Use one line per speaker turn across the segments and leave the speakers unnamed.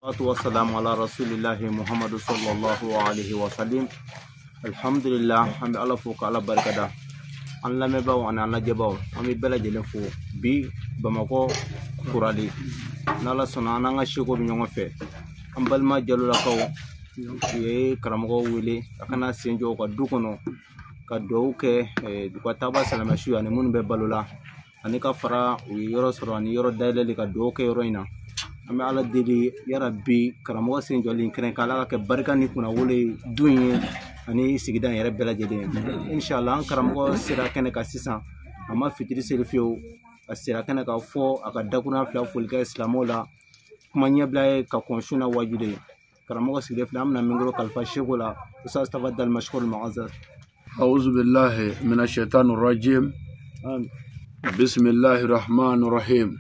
Wassalamu ala rasulillahi Muhammadu sallallahu alaihi wa sallam. Alhamdulillah, an bɛ Ala fo ka Ala barikada. An lamɛnbaaw ani an lajɛbaaw, an bɛ bɛɛ lajɛlen fo bi Bamakɔ Kuralen. N'Ala sɔnna an n'an ka seko bɛ ɲɔgɔn fɛ. An balima Jalolakaw u ye karamɔgɔw wele a kana sen jɔ u ka du kɔnɔ ka dugawu kɛ u ka taaba silamɛsu ani minnu bɛ balo la, ani ka fara u ye yɔrɔ sɔrɔ ani yɔrɔ dayɛlɛli ka dugawu kɛ yɔrɔ in na. An bɛ Ala deli yarabi karamɔgɔ sen jɔlen kɛrɛnkɛrɛn Ala ka kɛ barika ni kunnawolo ye du in ye ani sigida in yɛrɛ bɛɛ lajɛlen ye. Inshallah an karamɔgɔ sera kɛnɛ kan sisan, a ma fitiri seli fiyewu, a sera kɛnɛ kan fɔ a ka dakurunya fila foli kɛ silamɛw la, kuma ɲɛbila ye ka kɔn su na wajibi ye. Karamɔgɔ sigilen filɛ, an bɛna min kalifa seko la, Ustaz Tafadal Mashkur Mu'azzaz.
أعوذ بالله من الشيطان الرجيم. بسم الله الرحمن الرحيم.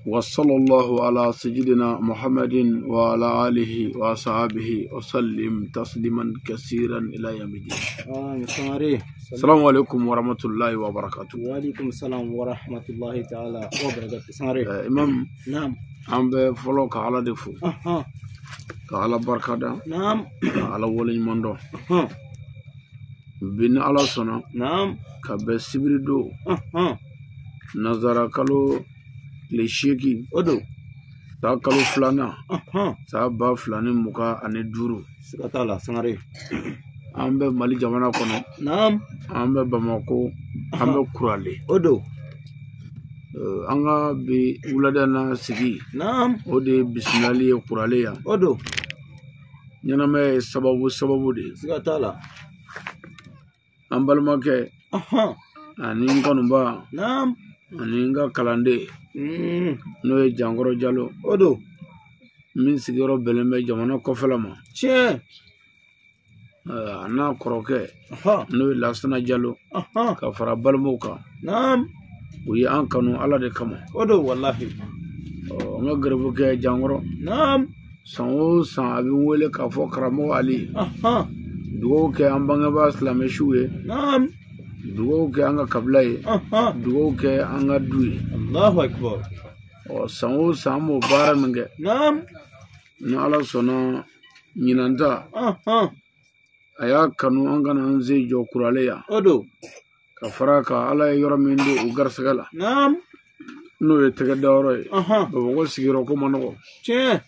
وصلى الله على سيدنا محمد وعلى آله وصحبه وسلم تسليما كثيرا إلى يوم الدين. السلام عليكم ورحمة الله وبركاته.
وعليكم السلام ورحمة الله تعالى وبركاته.
إمام.
نعم.
an bɛ fɔlɔ ka Ala de fo. Ka Ala barika da.
Naam.
Ka Ala waleɲuman dɔn. Bi ni Ala sɔnna.
Naam.
Ka bɛn sibiri don. Nanzara kalo tile 8.
O don.
San kalo 2nan. San 2025.
Siga t'a la Sangare.
An bɛ Mali jamana kɔnɔ.
Naam.
An bɛ Bamakɔ. An bɛ Kuralen.
O don.
An ka bi wulada na sigi.
Naam.
O de ye bisimilali ye Kuralen yan.
O don.
Ɲɛnamaya ye sababu de ye.
Siga t'a la.
An balimakɛ. Ani n kanuba.
Naam.
Ani n ka kalanden. N'o ye Jankɔrɔ Jalo.
O don.
Min sigiyɔrɔ bɛnnen bɛ jamana kɔfɛla ma.
Tiɲɛ.
A n'a kɔrɔkɛ. N'o ye Lasana Jalo. Ka fara balimaw kan.
Naam.
U ye an kanu Ala de kama.
O don walahi.
N ka garibukɛ Jankɔrɔ.
Naam.
San o san a bɛ n wele k'a fɔ karamɔgɔ Ali. Dugawu kɛ an bangebaa silamɛsiw ye.
Naam.
Dugawu kɛ an ka kabila ye. Dugawu kɛ an ka du ye.
Allahu akbar.
Ɔ san o san an b'o baara min kɛ.
Naam.
Ni Ala sɔnna ɲinan ta. A y'a kanu an kana an sen jɔ Kuralen yan.
O don.
Ka fara kan Ala ye yɔrɔ min don u garisɛgɛ la.
Naam.
N'o ye tɛgɛ dayɔrɔ ye. Bamakɔ sigiyɔrɔ ko man nɔgɔ.
Tiɲɛ.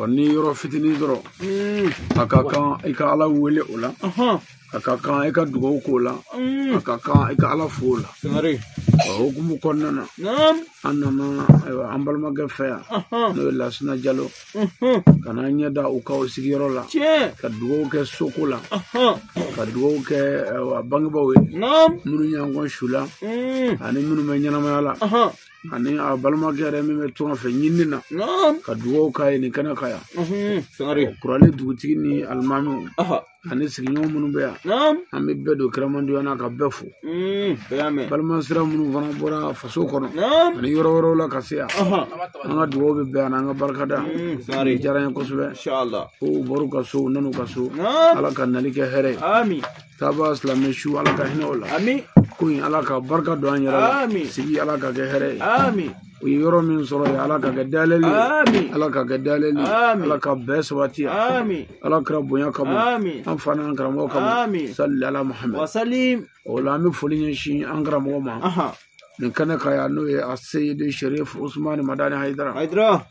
Ni yɔrɔ fitinin sɔrɔ. A ka kan i ka Ala wele o la. A ka kan i ka dugawu k'o la. A ka kan i ka Ala fo o la. O hukumu kɔnɔna na.
Naam.
An nana ayiwa an balimakɛ fɛ yan. N'o ye Lasana Jalo. Ka n'an ɲɛ da u ka o sigiyɔrɔ la.
Tiɲɛ.
Ka dugawu kɛ soko la. Ka dugawu kɛ ayiwa bangebaaw ye.
Naam.
Minnu y'an kɔn su la. Ani minnu bɛ ɲɛnamaya la. Ani a balimakɛ yɛrɛ min bɛ tunga fɛ ɲinini na.
Naam.
Ka dugawu k'a ye nin kɛnɛ kan yan.
Sangare.
Kuralen dugutigi ni alimamiw. Ani sigiɲɔgɔn minnu bɛ yan.
Naam.
An bɛ bɛɛ don kiramandoya na ka bɛɛ fo.
Bɛɛ y'a mɛn.
Balimasira minnu fana bɔra faso kɔnɔ.
Naam.
Ani yɔrɔ wɛrɛw la ka se yan. An ka dugawu bɛ bɛn yan an ka barikada.
Sangare.
Diyara n ye kosɛbɛ.
Inshallah.
Ko u bɔr'u ka so u nan'u ka so.
Naam.
Ala ka nali kɛ hɛrɛ ye.
Amin.
Taaba silamɛ su Ala ka hinɛ o la.
Amin.
Ko in Ala ka barika don an yɛrɛ la.
Amin.
Sigi Ala ka kɛ hɛrɛ ye.
Amin.
U ye yɔrɔ min sɔrɔ yen Ala ka kɛ dayɛlɛli ye.
Amin.
Ala ka kɛ dayɛlɛli ye.
Amin.
Ala ka bɛɛ sabati yan.
Amin.
Ala kɛra bonya kama.
Amin.
An fa n'an karamɔgɔ kama.
Amin.
Sali ala Muhammad.
Wasalim.
O la an bɛ foli ɲɛsin an karamɔgɔ ma. Nin kɛnɛ kan yan n'o ye Aseyidi Sherif Usumani Madani Hayidara.
Hayidara.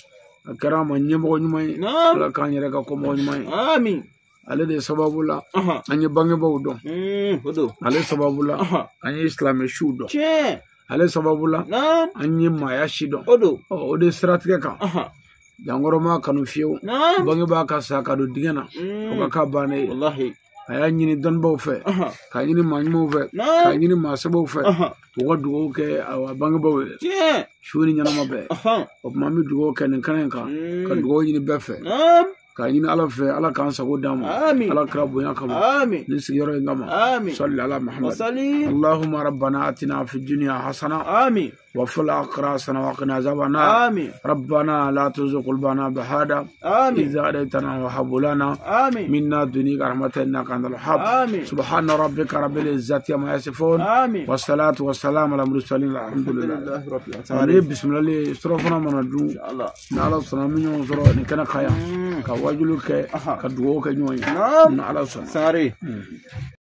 A kɛra an ma ɲɛmɔgɔ ɲuman ye.
Naam.
Ala k'an yɛrɛ ka kɔmɔgɔ ɲuman ye.
Amin.
Ale de sababu la an ye bangebaaw dɔn.
O don.
Ale sababu la an ye silamɛ siw dɔn.
Tiɲɛ.
Ale sababu la
Naam.
an ye maaya si dɔn.
O don.
O de siratigɛ kan. Jankɔrɔ ma kanu fiyewu.
Naam.
Bangebaa ka sa ka don dingɛ na. O ka k'a bannen ye.
Walahi.
A y'a ɲini dɔnnibaaw fɛ. K'a ɲini maa ɲumanw fɛ.
Naam.
K'a ɲini maa sɛbɛw fɛ. U ka dugawu kɛ awa bangebaaw ye.
Tiɲɛ.
Su ni ɲɛnama bɛɛ. O tuma an bɛ dugawu kɛ nin kɛnɛ in kan. Ka dugawu ɲini bɛɛ fɛ.
Naam.
K'a ɲini Ala fɛ Ala k'an sago d'an ma.
Amin.
Ala kira bonya kama.
Amin.
Ni sigiyɔrɔ in kama.
Amin.
Salli ala Muhammad.
Wasali.
Allahumma rabbana atina fid dunya hasana.
Amin.
وفي الآخرة حسنة وقنا عذاب النار.
آمين.
ربنا لا تزغ قلوبنا بعد
آمين.
إذ هديتنا وهب لنا
آمين.
منا دنيك رحمة إنك أنت الوهاب.
آمين.
سبحان ربك رب العزة عما يصفون.
آمين.
والصلاة والسلام على المرسلين الحمد لله.
لله رب العالمين.
Ani bisimilali surafana mana dun
إن شاء الله.
ni Ala sɔnna an bɛ ɲɔgɔn sɔrɔ nin kɛnɛ kan yan ka wajulu kɛ ka dugawu kɛ ɲɔgɔn ye
Naam.
ni Ala sɔnna.
Sangare.